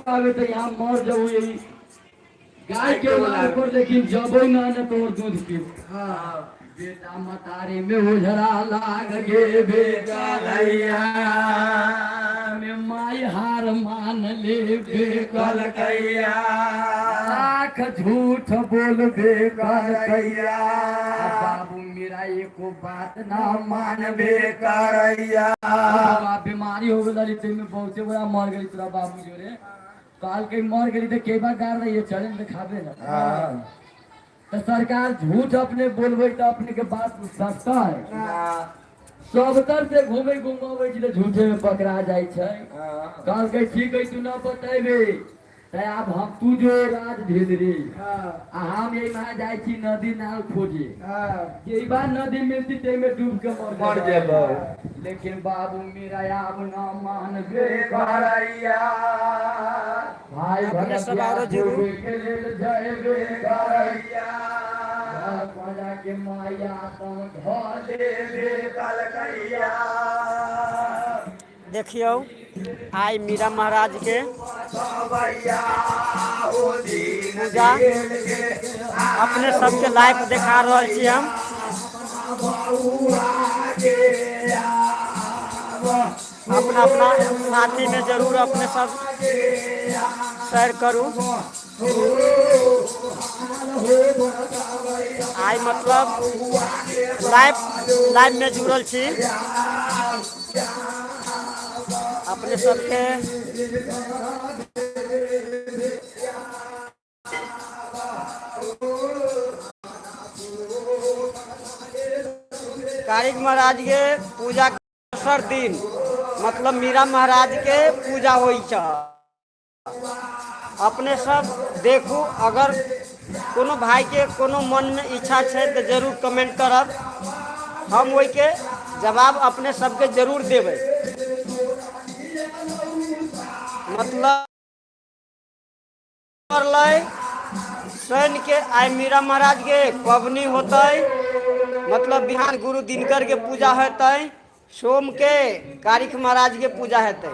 आबे तऽ यहाँ मर जाऊ यही गाय के उलार पर, लेकिन जबो ना न तोर दूध पीब। बेटा मतारी में उझरा लाग गे बेटा भैया में माई हार मान ले बेकल कैया, लाख झूठ बोल बेकल कैया, बाबू मेरा एको बात ना मानबे करैया। बाबा बीमारी हो गेल रही में बहुते बड़ा मर गेली तोरा बाबू जोरे काल के मर गेली तऽ के बार गाड़ रही चले ने खाबे ना। तो सरकार झूठ अपने बोलबै तऽ अपने के बात सस्ता है। सब तर से घूमे घुमाबै छी तऽ झूठे में पकड़ा जाइ छै। कहलकै ठीक है, तू न बतेबे तऽ आब हम तू जो राज भेल रे आ हम एहि महा जाइ छी नदी नाल खोजे, जे बार नदी मिलती ताहि में डूब के मर जेबै। लेकिन बाबू मेरा आब न मानबे करैया भाई। अपने सब आरो जुड़ू। के लेल जयबे करैया घर के माया तम धऽ देबे कलकैया। देखियौ आइ मीरा महाराज के पूजा अपने सबके लाइव देखा रहल छी हम। अपना अपना साथी में जरूर अपने सब शेयर करू। आइ मतलब लाइव लाइव में जुड़ल छी अपने सबके। कारिक महाराज के पूजा के दोसर दिन मतलब मीरा महाराज के पूजा होइ छै। अपने सब देखू, अगर कोनो भाई के कोनो मन में इच्छा छै तऽ जरूर कमेंट करब, हम ओहिके जवाब अपने सबके जरूर देबै। मतलब पड़लै शनि के आइ मीरा महाराज के पबनी होतै, मतलब बिहान गुरु दिनकर के पूजा हेतै, सोम के कारिख महाराज के पूजा हेतै।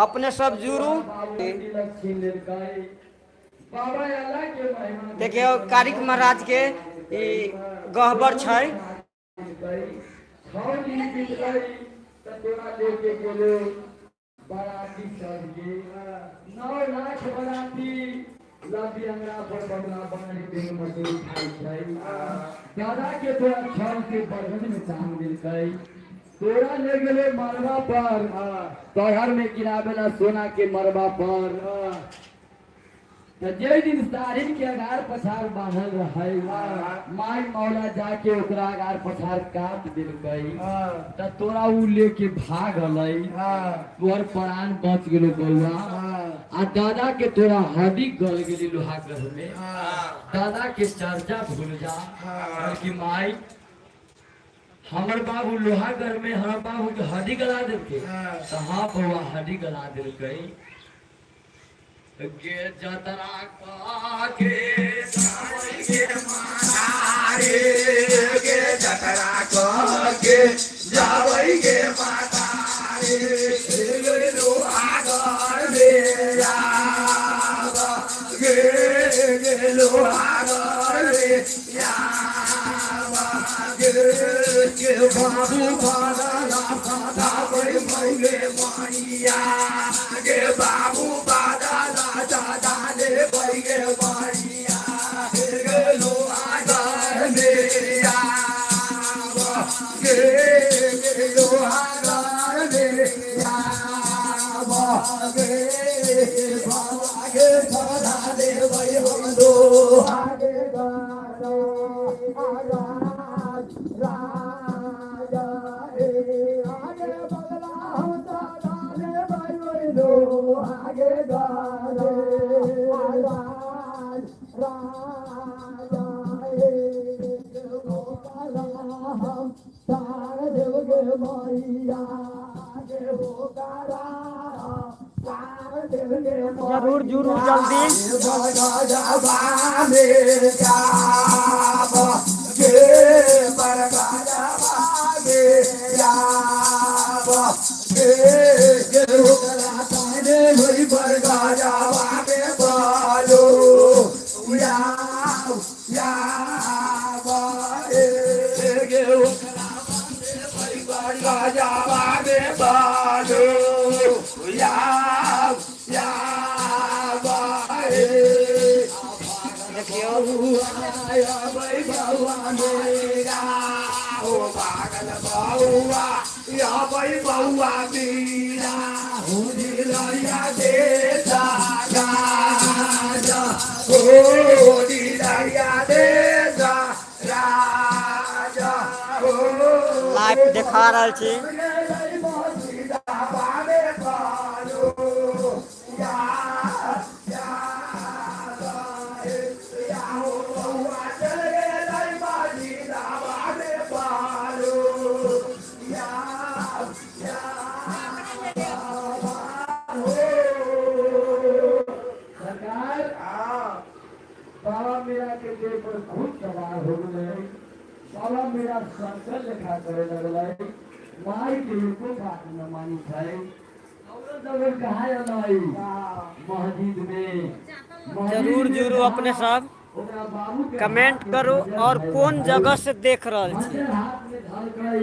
अपने सब जुड़ू। देखियौ कारिख महाराज के ई गहबर छै। बाराती सबके 9 लाख बाराती लबी अंगरा पर बगला बनल दिन मजदूरी खाइ छै। दादा के तोरा छल के बरगद में टांग देलकै, तोरा ले गेलै मरबा पर, शहर में गिरावेला सोना के मरबा पर। तऽ जाहि दिन सारिन के अगार पछार बान्हल रहै, माय मौला जाके ओकरा अगार पछार काट देलकै तऽ तोरा उ लेके भागलै, तोहर प्राण बच गेलो बौआ। आ दादा के तोरा हड्डी गल गेली लोहा घर में। दादा के चर्चा भूल जा कि माई हमर बाबू लोहागढ़ में हमर बाबू के हड्डी गला देलकै। तऽ हाँ बौआ, हड्डी गला देलकै गे जतरा के गे माता रे, गे जतरा के जाबै गे माता रे, लोहागढ़ रे आब गे, गे लोहागढ़ रे आब गे, गे बाबू बादला दाबै गे मैया, गे बाबू बादला दादा ले गे मैया, गे लोहागढ़ रे आब गे, गे लोहागढ़ रे आब गे, बाबा गे सदा देबै हम लोहागे राजा रे, आगे बगला हम सदा देबै लोहागे राजा रे, हम तार देव गे मैया, गे होकारा तार देव गे। जरूर जुड़ू जल्दी। बौआ मेरा हो पागल बौआ अबै बौआ मीरा हो दिलैया देता राजा हो दिलैया देता राजा हो। लाइव देखा रहल छी। सरकार, बाबा मेरा के देह पर खूब सवार हो गए। बाबा मेरा शंकर लेखा करे लगलै। माई के एको बात न मानी छै। औरत अगर कहाँ अलै मस्जिद में। जरूर जुड़ू अपने सब। ओकरा बाबू के कमेंट हाथ में करू खंजर और धरल कोन है। जगह से देख रहल छी। खंजर हाथ में धरकै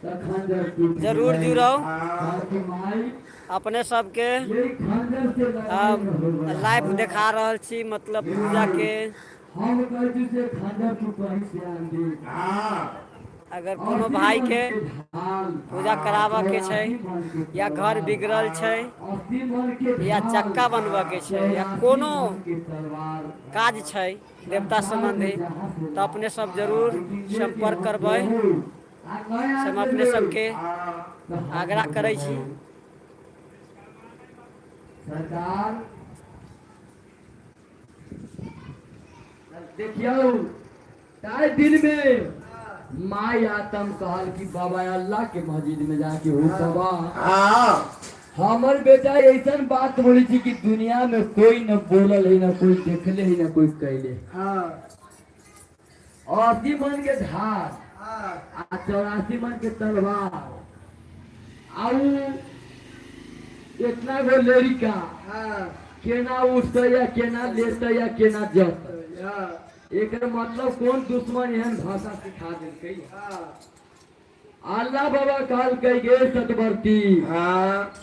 तऽ खंजर टूटि जरूर गेलै। जुड़ाउ। कहलकै, माई अपने सबके यही खंजर से लड़ाई न होय। लाइव देखा रहल छी, मतलब पूजा के। हम कहै छी से खंजर तू कहीं से आन दे। अगर कोनो भाई के पूजा कराबऽ के छै या घर बिगड़ल छै या चक्का बनबऽ के छै या कोनो काज छै देवता सम्बन्धी, तऽ अपने सब जरूर सम्पर्क करबै। से हम अपने सबके आग्रह करै छी। सरकार, देखियौ, ताहि दिन में माई आतम कहल कि बाबा अल्लाह के मस्जिद में जाके हो बाबा, हमर बेटा ऐसन बात बोली थी कि दुनिया में कोई न बोलल है, न कोई देखले है, न कोई कैले। 80 मन के धार आ 84 मन के तलवार आउ इतना गो लेरिका केना उठते या केना लेते या केना जतै? एकर मतलब कोन दुश्मन एहन भाषा सिखा देलकै? अल्लाह बाबा कहलकै, गे सतवर्ती,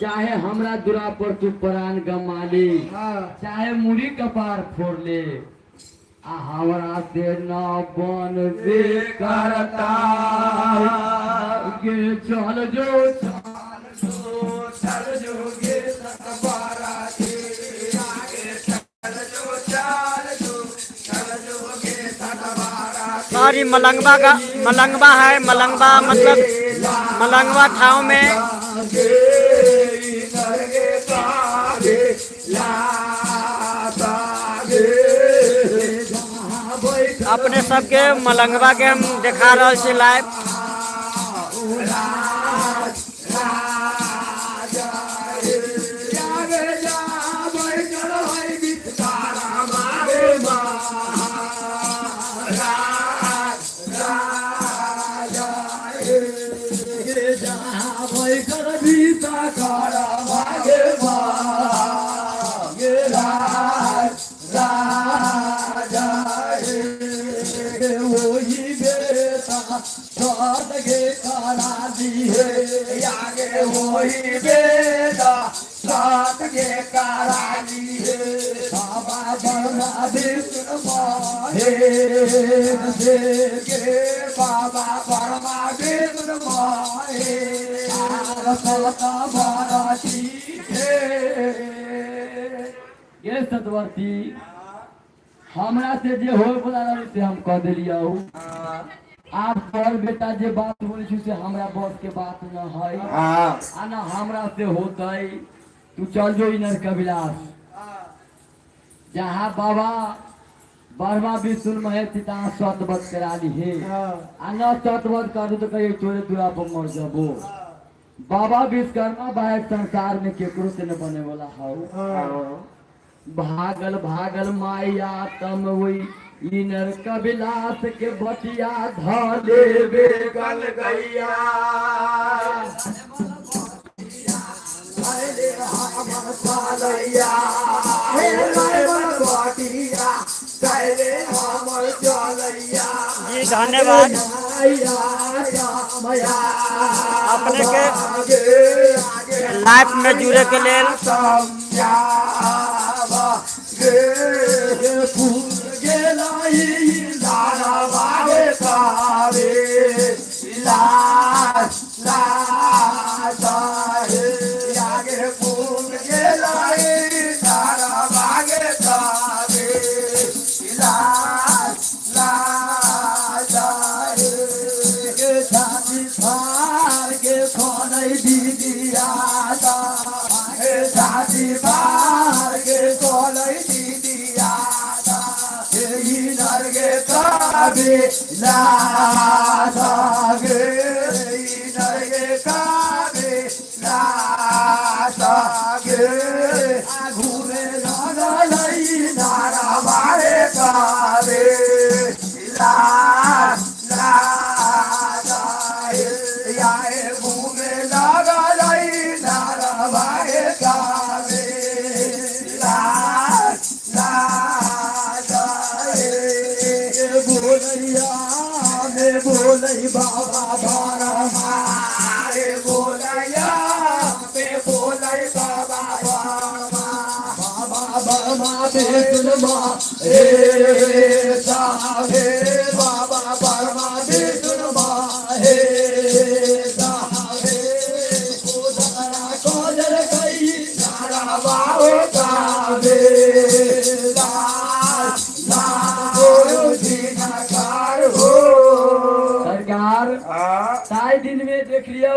चाहे हमरा दुरा पर तू प्राण गमा ले, चाहे मुड़ी कपार फोड़ ले, आ हमरा से न बनबे करता। गे चल जो, चल जो, चल जो गे सतबरती, आगे चल जो, चल जो, चल जो गे सतबरती। सर, ई मलंगवा का मलंगवा है। मलंगवा मतलब मलंगवा ठाव में। गे नरगे पागे लाता गे जहाँ बैठल अपने सबके मलंगवा के हम देखा रहल छी लाइव। राज राजा रे जागे जा बैठल है विस्तारा मारे महाराज राजा रे जहाँ बैठल विस्तारा मारे मागे राज राजा रे वही बेटा सात गे करा दी है आगे, वही बेटा सात गे करा दी है। बाबा बड़ा विष्णु हे गे बाबा बरमा विष्णु हे बाराती हे। ये सतवर्ती, हमरा से जे होय वाला रहे से हम कह देलियौ। आब तोहर बेटा जे बात बोलै छै से हमरा बस के बात न है आ न हमरा से होतै। तू चल जो इनर कबिलास, जहाँ बाबा बर्मा विष्णु महेश तहाँ सतवत करा ली हे। आ न सतवत कर तो कहियो तोरे दुरा पर मर जबो। बाबा विश्वकर्मा बाहर संसार में केकरो से न बने वाला हौ। भागल भागल माया तम वही इनर कबिलास के बटिया धले बेगल गैया। हमर पालैया हे बटिया कैले हमर चलैया। जी, धन्यवाद। अपने के लाइव में जुड़े के लेल। गेलाई। सरकार 7 दिन में देख लिया।